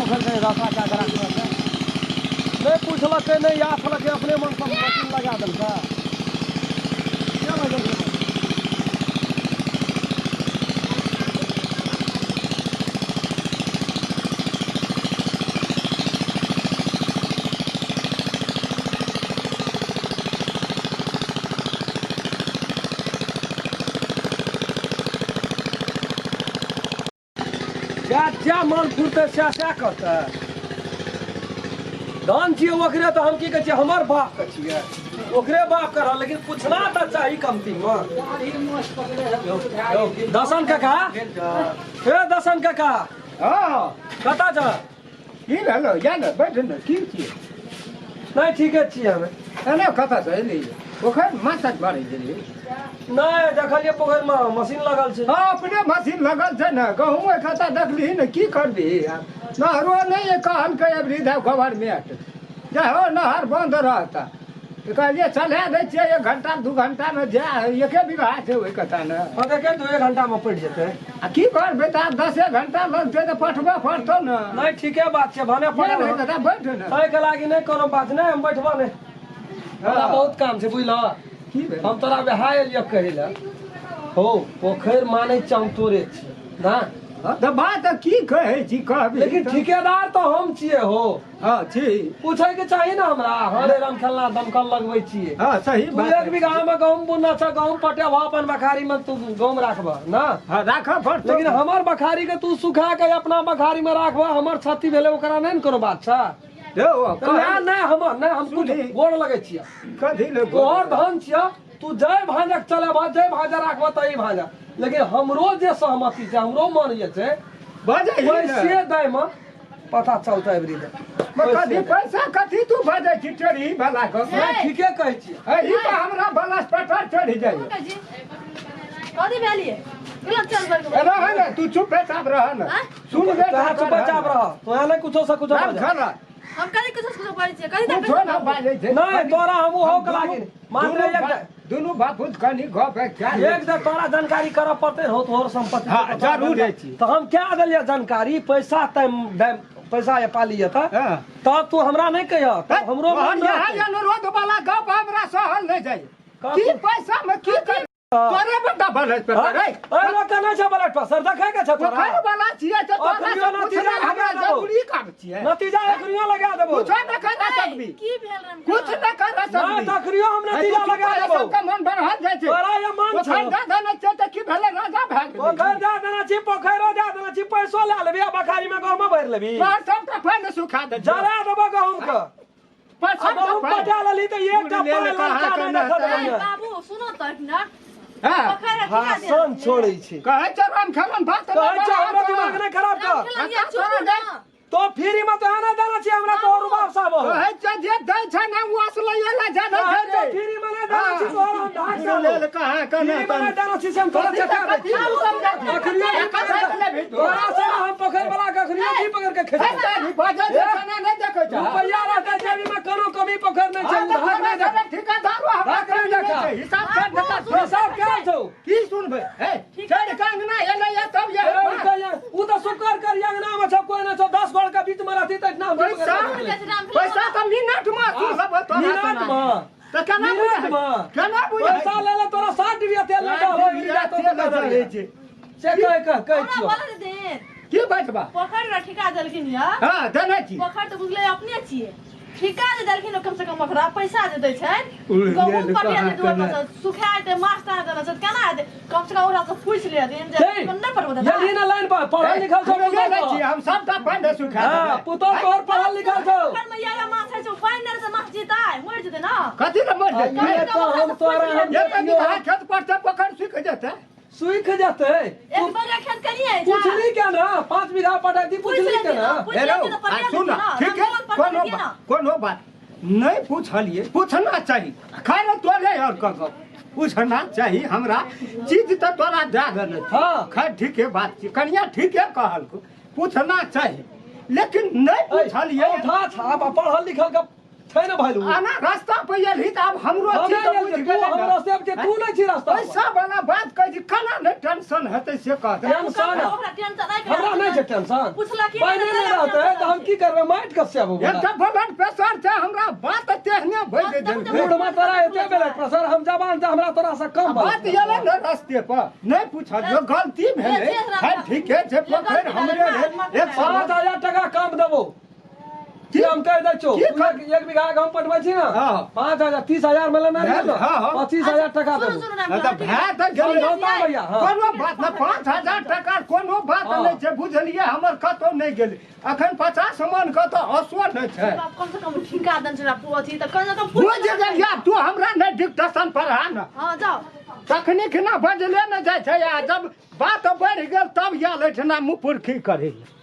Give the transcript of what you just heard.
पोखरि के रसा कए कऽ राखने छै। नहि पुछलकै, नहि याथलकै, अपने मनसँ मशीन लगा देलकै। के लगेलकै? जा जा मन फुरतै सएह सएह करतै। धन छियै ओकरे, तऽ हम की कहै छियै, हमर बापके छियै, ओकरे बाप के रहल, लेकिन पूछना तऽ चाही कमतीमे। दसन काका, हे दसन काका। हँ। कतऽ जा? की भेलो? या ने, बैठ ने। की छियै? नहि, ठीके छियै हमे। एने कतऽ से एली? पोखरि माछ ताछ मारै गेली? नहि, देखलियै पोखरिमे मशीन लगल छै। हँ, अपने मशीन लगल छै ने। गहूँम कतऽ देखलिही ने? की करबिही आब? नहरो नहि कहलकै अबरी दे गवर्नमेंट, जाहो नहर बन्द रहता। तऽ कहलियै चला दै छियै 1 घंटा 2 घंटामे, जा एके बीघा छै ओहि कथा ने। हँ, देखे 2 घंटामे पड़ि जेतै। आ की करबै तऽ? आब 10 घंटा लगतै तऽ पठबऽ पड़तौ ने। नहि, ठीके बात छै, भने ये पड़ल। नहि दादा, बैठ ने। ताहिके लागि नहि कोनो बात नहि, हम बैठबो नहि, हमरा बहुत काम छै, बुझलह? की भेल? हम तोरा वएह एलियै कहै लए हो, पोखरि मानै छियै हम तोरे छी ना। हँ, तऽ बात की कहै छी, कहबी। लेकिन ठिकेदार तऽ हम छियै हो। हँ, छी। पूछै के चाही ने हमरा। हँ रे राम खेलना, दमकल लगबै छियै। हँ, सही तू बात। एक बीघा मे गहूम बुनना छ, गहूम पटेबह, अपन बखारी मे तू गहूम राखबह ना। हँ, राखऽ पड़तौ। लेकिन हमर बखारी के तू सुखा के अपना बखारी मे राखबह, हमर क्षति भेलै, ओकरा नहि ने कोनो बात छै। यौ, नहि नहि, हमर नहि, हम कुछ सुनी। गोड़ लगै छियै। कथी ले? तोहर धन छियै, तू जय भांजक चलेबह, जय भांजा राखबह तही भांजा, लेकिन हमरो जे सहमति छै, हमरो मन जे छै बजै वैसे दै मे पता चलतै एबरी दे। कथी पैसा कथी तू बजै छी टेढ़ी वाला के? नहि, ठीके कहै छियै। एही पर हमरा बलस पटर चढ़ि जाइ। कथी भेलिए? चल बड़। रह ने तू, चुपे चाप रह ने। सुन बे। तोरा चुपे चाप रह, तोरा नहि कुछो से कुछो राम बाजऽ। खाना। हम कथी कुछो कुछो बाजै छियै? कथी? कुछो ना बाजै छै। नहि, तोरा हम ओहो के लागी मात्र दुनू एक दुनू बापूत कनी गप है क्या? एक दे तोरा जानकारी करऽ पड़तै हो, तोहर संपत्ति। हाँ, जरूर है छी। तऽ हम क्या देलियै जानकारी? पैसा तै पैसा ये पाली ये तऽ तब तू हमरा नहि कहिह तब हमरो मन यहाँ रहतै। अनुरोध वाला गप हमरा सहल नहि जाइ। कथी? की पैसा में की कर तोरे बड्डा बलस पर रे? अरे रोका नहि छै ब्लड प्रेशर देखै के छै तोरा? पोखर वाला छियै तऽ तोरा अखनियो से नतीजा पूछना हमरा लगा देबौ। जरूरी काम छियै। नतीजा एखनियो लगा देबो। कुछो न कर सकबी। की भेल राम? कुछ न कर नहि सकबी। तऽ एखनियो हम नतीजा लगा देबो। सबके मन बढ़ल जाइ छै। तोरा ये मन छौ। पोखर दऽ देने छियै तऽ की भेलै? राजा भए गेलै। पोखरि दए देने छी, पोखरिो दए देने छी, पैसो लए लेबी आ बखारी मे गहूमो भरि लेबी। तोहर सबटा पानि सुखा दै छियौ। जरा देबो गहूम के। पैसा आ गहूम पटा लेली तऽ एकटा लेल पाइ कहाँ ललका नहि केना देखल तऽ? बढ़िआँ। बाबू, सुनो तऽ ना। हँ। पोखरि के ठिका दे। भाषण छोड़ै छै। कहै छै राम खेलन बात। कहै छै हमरा दिमाग नहि खराब कर। चुप ना। तो फ्री में तो आना देना चाहिए हमरा तोहर रुबाब साहब हो। कहै छै जे दै छै ने ओ असलैये ला जानै कहै छै छै रे। फ्री में नहि देना छी तोहर हम ढाक साहब। लेल कहाँ फ्री कने में नहि देना छी से हम तोरा चेता दै छी। अखनियो भी पकड़ के तोरा से हम पोखरि वाला के अखनियो भी पकड़ के खेचबै। रुपैया रहतै जेबी में, कोनो कमी पोखरि नहि छै, उधार नहि देख। ठिकादार नहि देखा। हिसाब कर देखा। हिसाब क्या छौ? की सुनबै? हे, चढ़ कंगना एलै या तब ये ए, रुपैया उ तऽ शुक्र कर अंगना में छौ, कोई नहि छौ, 10 गोड़ के बीच में रहती तऽ इतना हम पैसा पैसा तऽ मिनट में सुन लेबो तोरा। मिनट में? तऽ केना मिनट बुझाइ? में? केना बुझाइ? पैसा ले ले, तोरा 60 रुपया तेल नहि डालो, ई जा तो चढ़ै छै। से कह कह कहै हमरा छियौ। बोलऽ दे। की बचबा? पोखरि के ठिका देलखिन या? हँ, देने छी। पोखरि तऽ बुझले अपने छियै, ठिका जे देलखिन, कम से कम ओकरा पैसा जे दै छनि, उड़ि गहूँम गेल कटिया कहाँ जे दुआर केना। पर से सुखा जेतै, माछ ताछ देने छै, केना हेतै? कम से कम ओकरा से पूछि लेथिन जे हे, नहि पटबो देता। यदि ना लाइन पर पढ़ल लिखल छौ हम ले पुतोह लै छी, तोहर। हम सबटा पानि सुखा हाँ, देबै। पुतोह तोहर पढ़ल लिखल छौ। पोखरि मे या माछ होइ छै, पानि नहि रहतै, माछ जीतै? मरि जेतै ने। कथी लए मरि जेतै? ये तऽ हम तोरा हम एक बीघा खेत पर से पोखरि सुखि जेतै? सुख जेतै। एक बीघा खेत कनिए छै। पुछली के ना, 5 बीघा पटाई पूछि पुछली के लेथिन ना। ना, पूछि हेलो, लेथिन तऽ आ पटिया सुन देथिन ना, ठीक है। रामचरण कोनो पटिया बात, कोनो बात नहि पूछलिए, पूछना चाही। खैर, तोरे और कह पूछना चाही हमरा चीज तऽ तोरा दए देने छी। हाँ। खैर, ठीके बात छै, कनिया ठीके कहलको, पूछना चाही, लेकिन नहि पूछलिए। औठा छाप आ पढ़ल लिखल के छै ने वैल्यू। आना रास्ता पर एलही तऽ आब हमरो हम छी नहि तऽ आयल बुझि छियै, तू गेलै हम ने। रास्ते पर छियै, तू नहि छी रास्ता पर। पैसा वाला बात कहै छी, केना नहि टेंशन हेतै से कहतै। टेंशन ओकरा टेंशन नहि हमरा नहि छै टेंशन। पुछलक पानि नहि रहतै तऽ हम की करबै? माटि कस्याबू। एकटा ब्लड प्रेशर छै, हमरा बात तेहने भऽ गेल। बूढ़ तोरा एते भेलै प्रेशर, हम जवान छै, हमरा तोरा से कम। बात एलै ने रस्ते पर, नहि पूछलियौ, गलती भेलै। खैर ठीके छै, पोखरि हमरे रहै एक साल। 5000 टका कम देबो की हम कहि दै छौ। की एक बीघा गहूम पटबै छी ने, 5000, 30,000 में लेना भेल, ने। हाँ, हाँ। 25,000 टका सुनू देबो। सुनू नहि तऽ भए तऽ गेलै। समझौता भैया, हाँ। कोनो बात नहि, 5000 टका कोनो बात नहि छै, बुझलियै? हमर कतहु नहि गेलै। अखन 50 मन कतऽ असो नहि छै। बाप, कम से कम ठीका देन छै अथी तऽ कम से कम बुझि गेलियै। आब तू हमरा नहि डिक्टेशन पढ़ा ने। हँ, जाओ। तखनी खिना बजले ने जाइ छै, आ जब बात बढ़ि गेल तब आयल एहिठिना मुँह पुरखी करै लए।